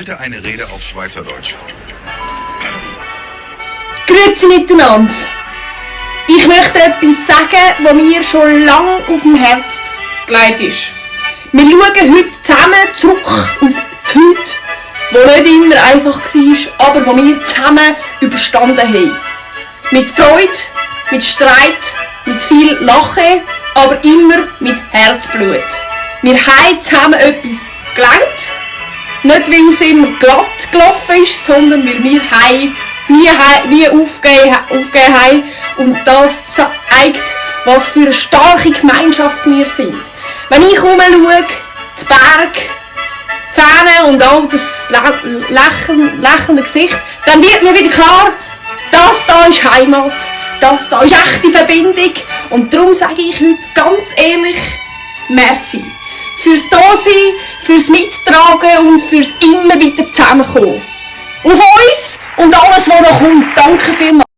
Halte eine Rede auf Schweizerdeutsch. Grüezi miteinander. Ich möchte etwas sagen, was mir schon lange auf dem Herz gelegt ist. Wir schauen heute zusammen zurück auf die Heute, die nicht immer einfach war, aber die wir zusammen überstanden haben. Mit Freude, mit Streit, mit viel Lachen, aber immer mit Herzblut. Wir haben zusammen etwas gelernt. Nicht, weil es immer glatt gelaufen ist, sondern weil wir nie aufgegeben haben. Und das zeigt, was für eine starke Gemeinschaft wir sind. Wenn ich herumschaue, die Berge, die Ferne und all das lächelnde Gesicht, dann wird mir wieder klar, das da ist Heimat, das da ist echte Verbindung. Und darum sage ich heute ganz ehrlich, merci. Fürs Dasein, fürs Mittragen und fürs immer wieder zusammenkommen. Auf uns und alles, was noch kommt. Danke vielmals.